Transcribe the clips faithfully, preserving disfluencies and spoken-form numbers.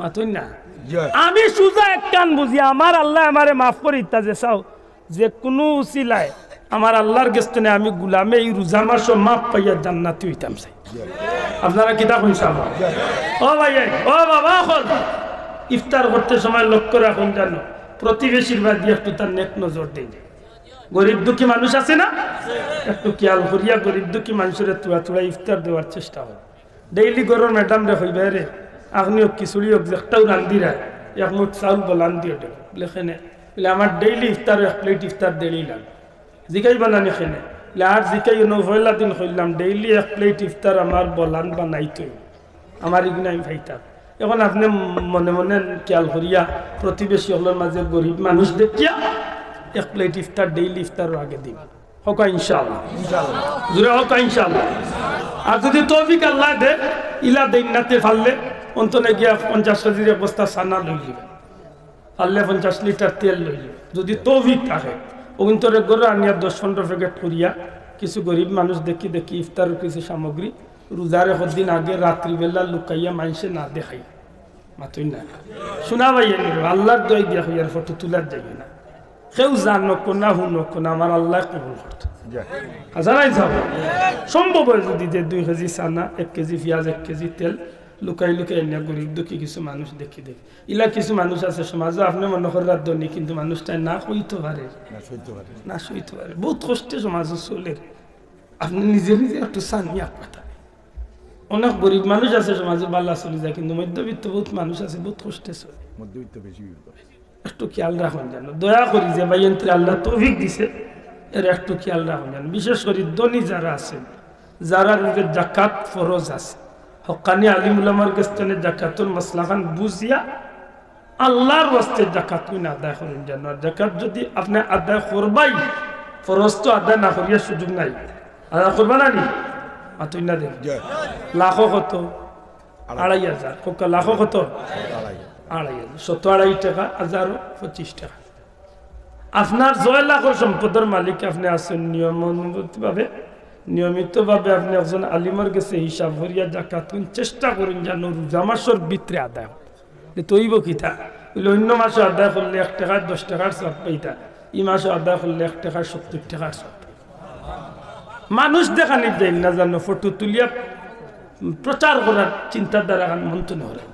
মাতইন না। আমি সুজা একখান বুঝি, আমার আল্লায় আমারে মাফ করি দিতা যে চাও, যে কুনু উছিলায় আমার আল্লার গেছ থনে আমি গুলামে ই রোজা মাসো মাফ পাইয়া জান্নাতি অইতাম চাই। আপনারা কিতা কইন সাব? ও ভাই, ও বাবা অকল, ইফতার করতে সময় লক্ষ্য রাখইন জানো, প্রতিবেশীর বায়দি একটু তার নেক নজর দেইন। গরিব দুঃখী মানুষ আছে না, একটু খিয়াল করিয়া গরিব দুঃখী মানুষরে থুড়া থুড়া ইফতার দেওয়ার চেষ্টা করইন। ডেইলি ঘরর ম্যাডামরে কইবা, "রে, আখনি অউক খিচুড়ি অউক যেকটাউ রান্ধিরায়, এক মুঠ চাউল বলান দিও দে।" বুলে, "কেনে?" বুলে, "আমার ডেইলি ইফতার এক প্লেট ইফতার দেড়ি লাগে।" জিকাইবা না নি কেনে? বুলে, "আর জিকাইও না, পয়লা দিন কইলাম, ডেইলি এক প্লেট ইফতার আমার বলান বানাইতই, আমার ইগুন আমি পাইতাম।" অখন আপনে মনে মনে খিয়াল করিয়া প্রতিবেশী অকলর মাঝে গরিব মানুষ দেখিয়া এক প্লেট ইফতার, ডেইলি ইফতারর আগে দিবা। কউক্কা ইনশাআল্লাহ। জোরে কউক্কা ইনশাআল্লাহ। আর যুদি তৌফিক আল্লায় দে, ইলা দেইন নাতে পারলে, অন্তনে গিয়া পঞ্চাশ কেজির এক বস্তা চানা লইলিবা, পারলে পঞ্চাশ লিটার তেল লইলিবা, যুদি তৌফিক থাকে। অগুইন্তরে ঘরো আনিয়া দশ পনরো প্যাকেট করিয়া কিছু গরিব মানুষ দেখি দেখি ইফতারর কিছু সামগ্রী রোজার একদিন আগে রাত্রিবেলা লুকাইয়া মানষে না দেখাই। মাতইন না। শুনা ভাই, এনে আল্লার দোয়াই দিয়া কইয়ার ফটো তুলাত যাইও না। কেউ জানউক না, হুনউক না, আমার আল্লায় কবুল করতা। হাছা নানি সাব? সম্ভব অয় যুদি যে দুই কেজি চানা, এক কেজি পিয়াজ, এক কেজি তেল লুকাই লুকাই আনিয়া গরিব দুঃখী কিছু মানুষ দেখি দেখি। ইলা কিছু মানুষ আছে সমাজো, আপনে মনে কররা ধনী, কিন্তু মানুষটায় না কইতো পারে। না সইতো পারে। না সইতো পারে। বউত কষ্টে সমাজো চলের। আপনে নিজে নিজে একটু চাইন নি আপনার। অনেক গরিব মানুষ আছে সমাজো, ভালা চলি যায়, কিন্তু মধ্যবিত্ত বউত মানুষ আছে, বউত কষ্টে চলে। মধ্যবিত্ত বেশি বিপদ। একটু খিয়াল রাখইন জানো, দয়া করি যে ভাইয়াইন্তরে আল্লায় তৌফিক দিছে, এরা একটু খিয়াল রাখইন জানো। বিশেষ করি ধনী যারা আছে, যারার উপরে জাকাত ফরজ আছে, হক্কানি আলিম উলামার গেছ থনে জাকাতর মাসলাখান বুঝিয়া আল্লার ওয়াস্তে জাকাতগুইন আদায় করইন জানো। আর জাকাত যুদি আপনে আদায় করবাউ, ফরজ তো আদায় না করিয়া সুযোগ নাই। আদায় করবা না নি? মাতইন না দেখি। জি। লাখো কত? আড়াই। আড়াই হাজার। কউক্কা লাখো কত? আড়াই। আড়াই হাজার। শত আড়াই টেকা, হাজারো পঁচিশ টেকা। আপনার ছয় লাখর সম্পদর মালিক আপনে আছইন, নিয়ম অনুমতিভাবে, নিয়মিতভাবে আপনে একজন আলিমর গেছে হিসাব করিয়া জাকাতগুইন চেষ্টা করইন জানো রোজা মাসর ভিতরে আদায়। তে অইবো কিতা? বুলে, অইন্য মাসো আদায় করলে এক টেকার দশ টেকার সওয়াব পাইতা, ই মাসো আদায় করলে এক টেকার সত্তইর টেকার সওয়াব। মানুষ দেখানিত যাইন না জানো, ফটো তুলিয়া প্রচার করার চিন্তাধারাখান মন থনে হরাইন।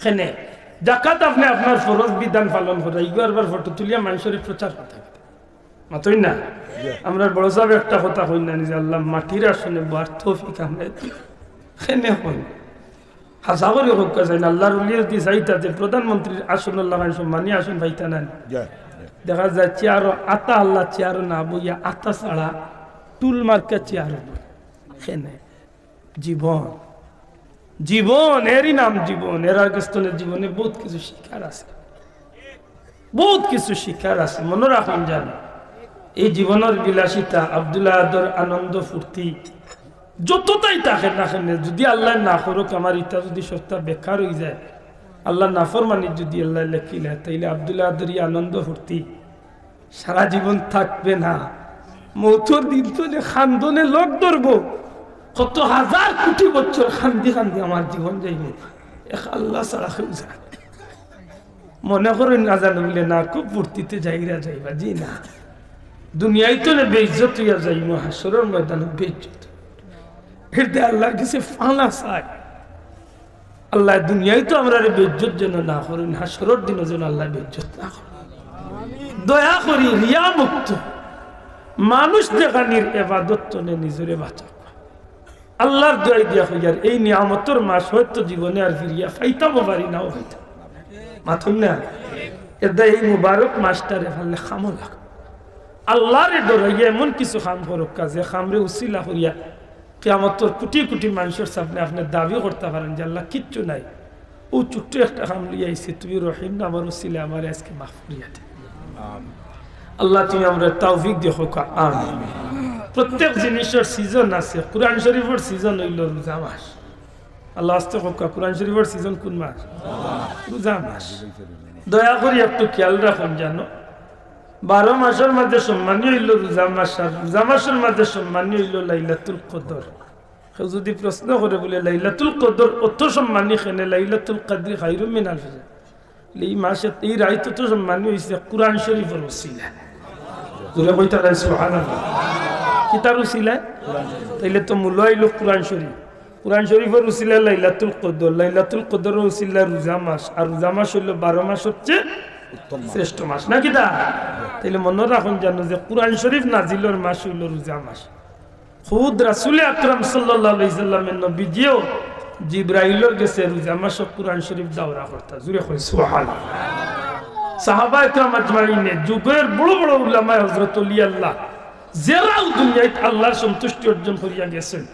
কেনে? জাকাত আপনে আপনার ফরজ বিধান পালন কররা, ইগু আরবার ফটো তুলিয়া মানষরে প্রচার করতা। মাতইন না? আমরার বড় সাবে একটা কথা কইন না নি যে, "আল্লাহ, মাটির আসনে বওয়ার তৌফিক আমরারে দিও।" কেনে কইন? হাছা করি কউক্কা চাইন, আল্লার অলি যুদি চাইতা যে প্রধানমন্ত্রীর আসনর লাখান সম্মানী আসন পাইতা না নি। দেখা যায় চেয়ারো আতা, আল্লাহ চেয়ারো না বইয়া আতা ছাড়া টুল মার্কা চেয়ারো বই। কেনে? জীবন, জীবন, এরই নাম জীবন। এরার গেছ থনে জীবনে বউত কিছু শিখার আছে, বউত কিছু শিখার আছে। মনো রাখইন জানো, এই জীবনর বিলাসিতা, আব্দুল আহাদর আনন্দ ফুর্তি, যততাই থাকে না কেনে, যুদি আল্লায় না করউক আমার ইতা যুদি সবতা বেকার অইযায়, আল্লার নাফরমানি যুদি আল্লায় লেখিলায়, তাইলে আব্দুল আহাদর ই আনন্দ ফুর্তি সারা জীবন থাকবে না। মউতর দিন তো নে কান্দনে লগ ধরবো। কত হাজার কুটি বছর কান্দি কান্দি আমার জীবন যাইবো, এক আল্লা ছাড়া কেউ জানে। মনে করইন না জানো বুলে না, খুব ফুর্তিতে যাইরা যাইবা, জি না। দুনিয়াত তো নে বেইজ্জত অইয়া যাইমু, হাশরর ময়দানো বেইজ্জত। এরতে আল্লার গেছে ফানা চাই। আল্লায় দুনিয়াত তো আমরারে বেইজ্জত যেন না করইন, হাশরর দিনো যেন আল্লায় বেইজ্জত না করইন। দয়া করি রিয়া মুক্ত, মানুষ দেখানির এবাদত থনে নিজরে বাঁচাও। আল্লার দোয়াই দিয়া কইয়ার, এই নিয়ামতর মাস হয়তো জীবনে আর ফিরিয়া পাইতামও পারি, নাও পাইতাম। মাতইন না? এরদায় এই মুবারক মাসটারে পারলে কামো লাগা। আল্লারে ডরাইয়া এমন কিছু কাম করউক্কা, যে কামরে উছিলা করিয়া কিয়ামতর কুটি কুটি মানষর সামনে আপনে দাবি করতা পারইন যে, "আল্লা, কিচ্ছু নাই, অউ ছোট্ট একটা কাম লইয়া আইছি, তুমি রহিম নামর উছিলায় আমারে আইজকে মাফ করিয়া দেও।" আল্লা, তুমি আমরারে তৌফিক দেও, কউক্কা আমিন। প্রত্যেক জিনিসর season আছে, কোরআন শরিফর season অইলো রোজা মাস। আল্লা, আস্তে কউক্কা, কোরআন শরিফর season কুন মাস? রোজা মাস। দয়া করি একটু খিয়াল রাখইন জানো, বারো মাসর মাঝে সম্মানী অইলো রোজা মাস, আর রোজা মাসর মাঝে সম্মানী অইলো লাইলাতুল কদর। কেউ যুদি প্রশ্ন করে বুলে, "লাইলাতুল কদর অত সম্মানী কেনে? লাইলাতুল কদরি খায়রুম মিন আলফি শাহর।" ই মাসে, ই রাইত অত সম্মানী অইছে কুরআন শরীফর উসিলা। জোরে কইতা নাই সুবহানাল্লাহ। কিতার উসিলা? তাইলে তো মূল অইলো কুরআন শরীফ। কুরআন শরীফর উসিলা লাইলাতুল কদর, লাইলাতুল কদরর উসিলা রোজা মাস, আর রোজা মাস অইলো বারো মাসর চেয়ে উত্তম মাস। শ্রেষ্ঠ মাস, না কিতা? তাইলে মনো রাখইন জানো যে কুরআন শরীফ নাজিলর মাস অইলো রোজা মাস। খুদ রাসূলে আকরাম সাল্লাল্লাহু আলাইহি ওয়াসাল্লামর নবীজিও জিব্রাইলর গেছে রোজা মাসো কুরআন শরীফ দাওরা করতা। জোরে কই সুবহানাল্লাহ। সাহাবা একরাম আজমাইনে, যুগর বড় বড় উলামায়ে হযরত অলি আল্লাহ, যেরাও দুনিয়াত আল্লাহর সন্তুষ্টি অর্জন করিয়া গেছইন,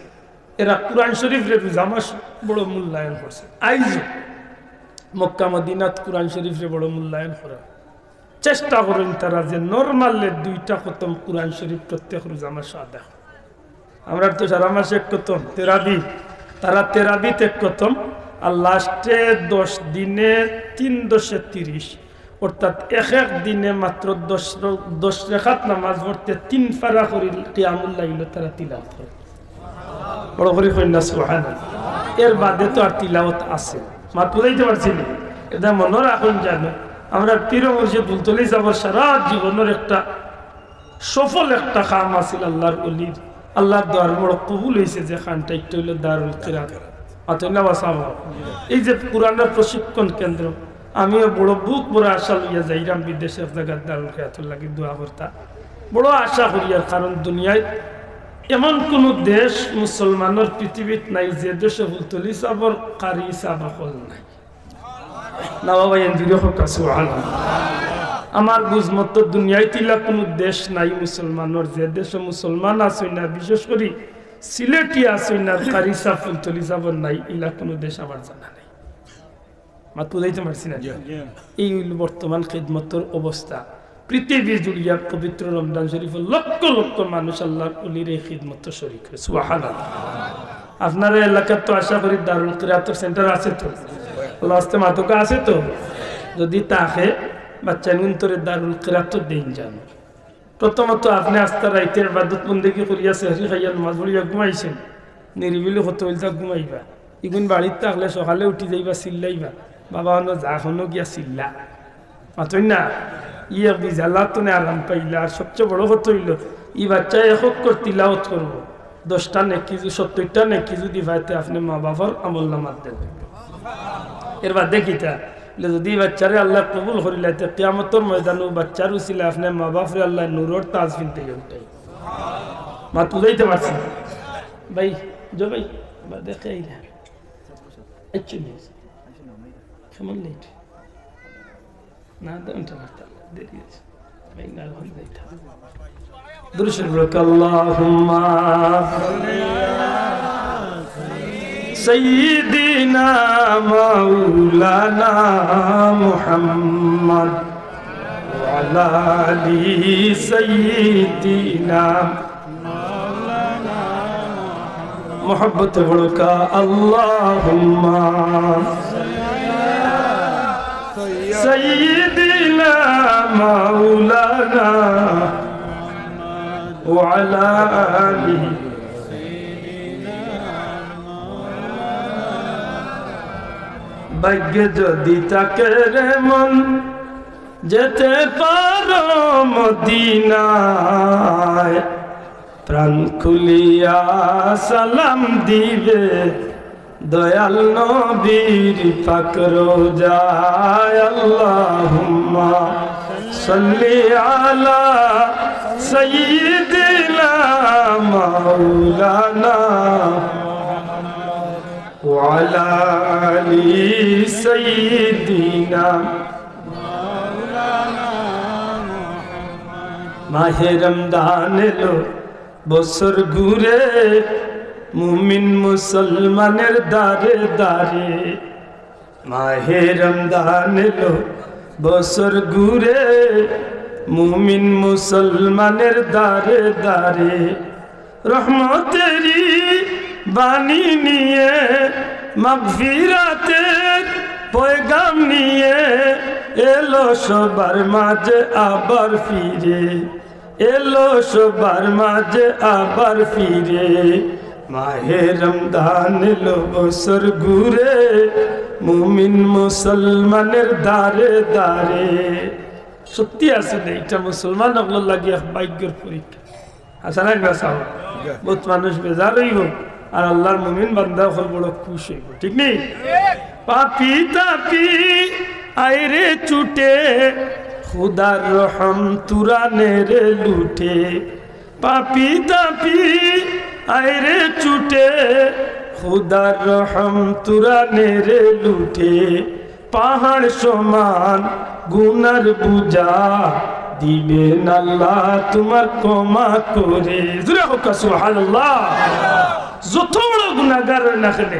এরা কুরআন শরীফরে রোজা মাস বড় মূল্যায়ন করছে। আইজ মক্কা মদিনাত কুরআন শরীফরে বড় মূল্যায়ন করা। চেষ্টা করইন তারা যে নরমালে দুইটা খতম কুরআন শরীফ প্রত্যেক রোজা মাসো আদায় করে। আমরার তো সারা মাসে এক খতম, তেরাবি, তারা তেরাবিত এক খতম, আর লাস্টে দশ দিনে তিন দশে তিরিশ, অর্থাৎ এক এক দিনে মাত্র দশ র-, দশ রেকাত নামাজ পড়তে তিন পারা করি কিয়ামুল লাইলো তারা তিলাওয়াত করে। বড় করি কইন না সুবহানাল্লাহ। এর বাদে তো আর তিলাওয়াত আছে। মাত বুঝাইতে পারছি না? এটা মনো রাখইন জানো, আমরার পীর মুর্শিদ ফুলতলি সাবর সারা জীবনর একটা সফল একটা কাম আছিল আল্লাহর অলির। আল্লাহর দোয়ার বড় কবুল অইছে যে খানটা একটা অইলো দারুল কিরাত। মাতইন না বা সাব। এই যে কুরআনর প্রশিক্ষণ কেন্দ্র, আমিও বড় বুক ভরা আশা লইয়া যাইরাম বিদেশে এক জাগাত দারুল কিরাতর লাগি দোয়া করতা। বড় আশা করিয়ার, কারণ দুনিয়াত এমন কুনু দেশ মুসলমানর পৃথিবীত নাই যে দেশো ফুলতলি সাবর কারি সাব অকল নাই। না বাবা, এন জুরে কউক্কা সুবহানাল্লাহ। আমার বুঝ মতো দুনিয়াত ইলা কুনু দেশ নাই মুসলমানর যে দেশো মুসলমান আছইন না, বিশেষ করি সিলেটি আছইন না, কারি সাব ফুলতলি সাবর নাই, ইলা কুনু দেশ আমার জানা নাই। মাত বুঝাইতে পারছি না? জি। এই অইলো বর্তমান খিদমতর অবস্থা। পৃথিবী জুড়িয়া পবিত্র রমজান শরীফো লক্ষ লক্ষ মানুষ আল্লাহর অলির এই খিদমতো শরিক অয়। সুবহানাল্লাহ। আপনারার এলাকাত তো আশা করি দারুল কিরাতর সেন্টার আছে তো? আল্লাহ আস্তে মাতউক্কা আছে তো? যুদি থাকে, বাচ্চাইনগুনতরে দারুল কিরাতো দেইন যানো। প্রথমত আপনে আস্তা রাইতে ইবাদত বন্দেগি করিয়া সেহরি খাইয়া নমাজ পড়িয়া ঘুমাইছইন, নিরিবিলি কতো অইলতা ঘুমাইবা। ইগুন বাড়িত থাকলে সকালে উঠি যাইবা, চিল্লাইবা, "বাবা, অনো যা, অনো গিয়া চিল্লা।" মাতইন না? ই এক বিজালাত থনে আরাম পাইলা। আর সবচে বড় কথা অইলো, ই বাচ্চায় এক অক্ষর তিলাওত করবো, দশটা নেকি যুদি, সত্তইরটা নেকি যুদি পায়, তে আপনে মা-বাফর আমলনামাত দেইন। এর বাদে কিতা? বলে, যুদি ই বাচ্চারে আল্লায় কবুল করিলায়, তে কিয়ামতর ময়দানো বাচ্চার উছিলায় আপনে মা-বাফরে আল্লায় নূরর তাজ পিনতে উঠাই। মাত বুঝাইতে পারছি? ভাই, জো ভাই, বাদে কে আইলা? আচ্ছা, মিস। কেমন লেট? না, আধা ঘন্টা লাগতো, দেরি অইছে। ভাই, না, এখন যাইতে হবে। দুরূদ শরীফ পড়ুক্কা, আল্লাহুম্মা সাইয়্যিদিনা মাওলানা মুহাম্মদ ওয়া আলা আলি সাইয়্যিদিনা মহব্বতে পড়ুক্কা, আল্লাহুম্মা সাইয়্যিদিনা মাওলানা ওয়া আলা আলি। ভাগ্যে যুদি থাকে রে মন, যেতে পারো মদিনায়, প্রাণ খুলিয়া সালাম দিবে দয়াল নবীর পাক রোজায়। আল্লাহুম্মা সাল্লি আলা সাইয়্যিদিনা মাওলানা ওয়া আলা আলি সাইয়্যিদিনা। মাহে রমজান এলো, বছর ঘুরে, মুমিন মুসলমানের দারে দারে। মাহে রমজান এলো, বছর ঘুরে, মুমিন মুসলমানের দারে দারে। রহমতেরি বাণী নিয়ে, মাগফিরাতের পয়গাম নিয়ে, এলো সবার মাঝে আবার ফিরে, এলো সবার মাঝে আবার ফিরে। মাহে রমজান এলো বছর ঘুরে, মুমিন মুসলমানের দারে দারে। সত্যি আসলে এটা মুসলমান অকলর লাগি এক ভাগ্যর পরীক্ষা। হাছা নায় বা চাও? বহুত মানুষ বেজার অইবো, আর আল্লার মুমিন বান্দা অকল বড় খুশ অইবো, ঠিক নি? পাপি তাপি আইরে ছুটে, খুদার রহম তুরা নেরে লুটে। পাপি তাপি আইরে ছুটে, খুদার রহম তুরা নেরে লুটে। পাহাড় সমান গুনার বুঝা, দিবেন আল্লাহ তোমার ক্ষমা করে। জোরে কউক্কা সুবহানাল্লাহ। যত বড় গুনাগার অই না কেনে,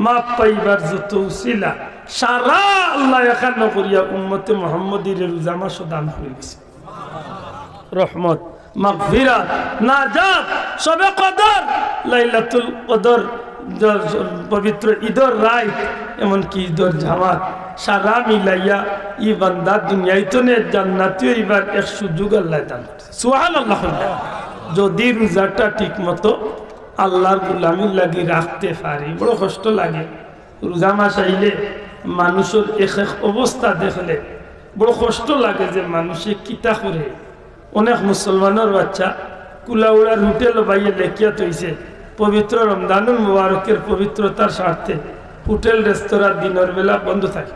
মাফ পাইবার যত উসিলা, সারা আল্লায় একখান করিয়া উম্মতে মুহাম্মদীরে রোজা মাসো দান করি দিছে। রহমত, মাগফিরাত, নাজাত, শবে কদর, লাইলাতুল কদর, জ-, জ-, পবিত্র ঈদর রাইত, এমনকি ঈদর জামাত, সারা মিলাইয়া ই বান্দা দুনিয়াইত নে জান্নাতি অইবার এক সুযোগ আল্লায় দান করছে। সুবহানাল্লাহ। যদি রোজাটা ঠিক মতো আল্লার গোলামির লাগি রাখতে পারি, বড় কষ্ট লাগে। রোজা মাস আইলে মানুষর এক এক অবস্থা দেখলে বড় কষ্ট লাগে যে মানুষে কিতা করে। অনেক মুসলমানর বাচ্চা কুলাউড়ার হোটেলো বাইয়ে লেখিয়া থইছে, পবিত্র রমজানুল মুবারকের পবিত্রতার স্বার্থে হোটেল রেস্তোরাঁ দিনর বেলা বন্ধ থাকে।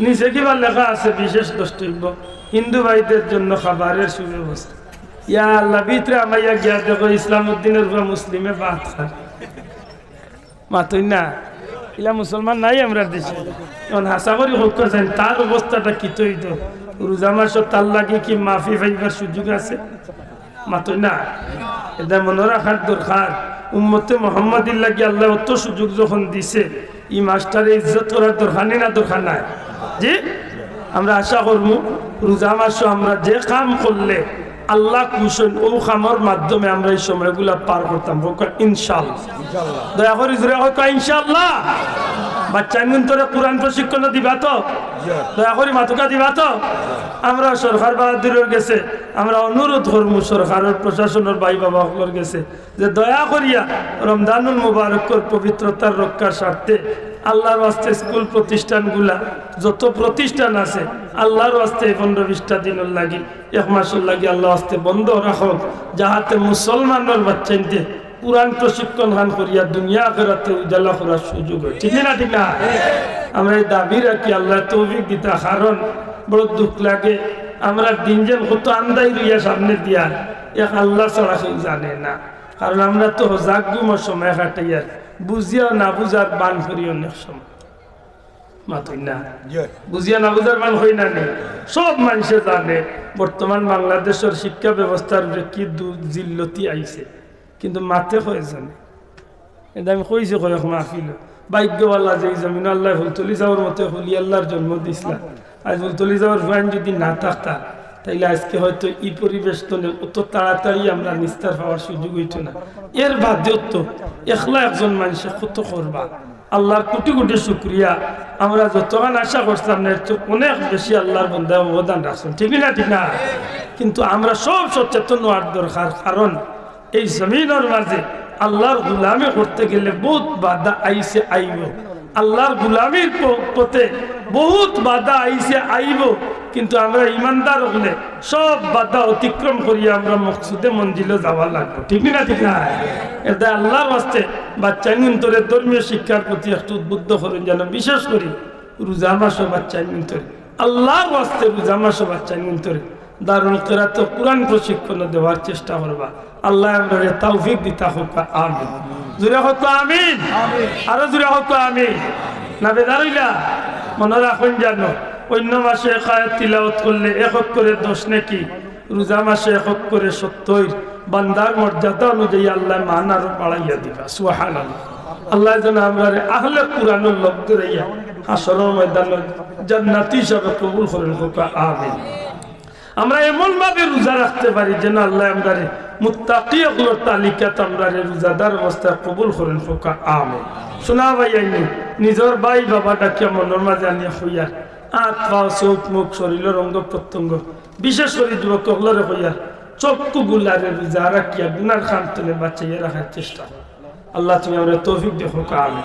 নিচে কিবা লেখা আছে, বিশেষ দ্রষ্টব্য, হিন্দু ভাইদের জন্য খাবারের সুব্যবস্থা। ইয়া আল্লাহ, ভিতরে আমাইয়া গিয়া দেখো ইসলাম উদ্দিনের উপরে মুসলিমে ভাত খায়। মাতইন না, ইলা মুসলমান নাই আমরার দেশে। এখন হাছা করি কউক্কা চাইন, তার অবস্থাটা কিতা অইতো? রোজা মাসো তার লাগি কি মাফি পাইবার সুযোগ আছে? মাতইন না, এটা মনো রাখার দরকার। উম্মতে মুহাম্মদীর লাগি আল্লায় অত সুযোগ যখন দিছে, ই মাসটারে ইজ্জত করার দরকার নি না দরকার নাই? জি, আমরা আশা করমু রোজা মাসো আমরা যে কাম করলে আল্লাহ খুশ অইন, অউ কামর মাধ্যমে আমরা ই সময়গুলা পার করতাম। কউক্কা ইনশাআল্লাহ। দয়া করি জোরে কউক্কা ইনশাআল্লাহ। বাচ্চাইনগুন্তরে কোরআন প্রশিক্ষণ দিবা তো? দয়া করি মাতউক্কা, দিবা তো? আমরা সরকার বাহাদুরর গেছে আমরা অনুরোধ করমু, সরকারর প্রশাসনর ভাই বাবা অকলর গেছে, যে দয়া করিয়া রমজানুল মুবারকর পবিত্রতার রক্ষার স্বার্থে আল্লার ওয়াস্তে স্কুল প্রতিষ্ঠানগুলা, যত প্রতিষ্ঠান আছে, আল্লার ওয়াস্তে এই পনেরো বিশটা দিনর লাগি, এক মাসর লাগি আল্লার ওয়াস্তে বন্ধ রাখউক, যাহাতে মুসলমানর বাচ্চাইন্তে কোরআন প্রশিক্ষণ খান করিয়া দুনিয়া আখেরাতে উজালা করার সুযোগ অয়। ঠিক না, ঠিক না? আমরা ই দাবি রাখি, আল্লায় তৌফিক দিতা, কারণ বড় দুখ লাগে, আমরার দিন যেন কত আন্দাইর অইয়া সামনে দিয়া, এক আল্লা ছাড়া কেউ জানে না। কারণ আমরা তো হজাগ ঘুমর সময় কাটাইয়ার, বুঝিয়া না বুঝার ভান করি অনেক সময়। মাতইন না। জি। বুঝিয়া না বুঝার ভান করি না নি? সব মানষে জানে, বর্তমান বাংলাদেশর শিক্ষা ব্যবস্থার উপরে কি দু-, জিল্লতি আইছে, কিন্তু মাতে কয়জনে। এটা আমি কইছি কয়েক মাহফিলো। ভাগ্যবালা যে ই জমিনো আল্লায় ফুলতলি ছাবর মতো অলি আল্লার জন্ম দিছলা। আইজ ফুলতলি ছাবর ফুয়াইন যুদি না থাকতা, তাইলে আইজকে হয়তো ই পরিবেশ তনে অত তাড়াতাড়ি আমরা নিস্তার পাওয়ার সুযোগ অইতো না। এর বাদেও তো একলা একজন মানষে কত করবা। আল্লার কোটি কোটি শুকরিয়া, আমরা যতখান আশা করছলাম না, এর চেয়ে অনেক বেশি আল্লার বন্দায় অবদান রাখছইন। ঠিক না, ঠিক না? কিন্তু আমরা সব সচেতন অওয়ার দরকার, কারণ এই জমিনর মাঝে আল্লার গুলামি করতে গেলে বউত বাধা আইছে, আইবো। আল্লার গুলামির প-, পথে বউত বাধা আইছে, আইবো, কিন্তু আমরা ইমানদার অকলে সব বাধা অতিক্রম করিয়া আমরা মকসুদে মঞ্জিলো যাওয়া লাগবো। ঠিক না, ঠিক না? এরদায় আল্লার ওয়াস্তে বাচ্চাইনগুন্তরে ধর্মীয় শিক্ষার প্রতি একটু উদ্বুদ্ধ করইন, যেন বিশেষ করি রোজা মাসো বাচ্চাইনগুন্তরে, আল্লার ওয়াস্তে রোজা মাসো বাচ্চাইনগুন্তরে দারুল কেরাতো কোরআন প্রশিক্ষণ দেওয়ার চেষ্টা করবা। আল্লায় আমরারে তৌফিক দিতা কউক্কা, আমিন। জুরে কউক্কা, আমিন। আরো জুরে কউক্কা, আমিন। না বেজার অইলা? মনো রাখইন যেন, অইন্য মাসে এক আয়াত তিলাওয়াত করলে এক অক্ষরে দশ নেকি, রোজা মাসে এক অক্ষরে সত্তইর, বান্দার মর্যাদা অনুযায়ী আল্লায় মান আরো বাড়াইয়া দিবা। সুবহানাল্লাহ। আল্লায় যেন আমরারে আহলে কোরআনর লগ ধরাইয়া হাশরর ময়দানো জান্নাতি হিসাবে কবুল করইন কউক্কা, আমিন। আমরা এমন ভাবে রোজা রাখতে পারি যেন আল্লায় আমরারে মুত্তাকি অকলর তালিকাত আমরারে রোজাদার অবস্থায় কবুল করইন কউক্কা, আমিন। সোনা ভাইয়াইন, নিজর ভাই বাবা ডাকিয়া মনর মাঝে আনিয়া কইয়ার, আত পাও চউখ মুখ শরীলর অঙ্গ প্রত্যঙ্গ, বিশেষ করি যুবক অকলরে কইয়ার, চক্ষুগুলারে রোজা রাখিয়া গুনার কাম তনে বাঁচাইয়া রাখার চেষ্টা করো। আল্লাহ তুমি আমরারে তৌফিক দেও, আমিন।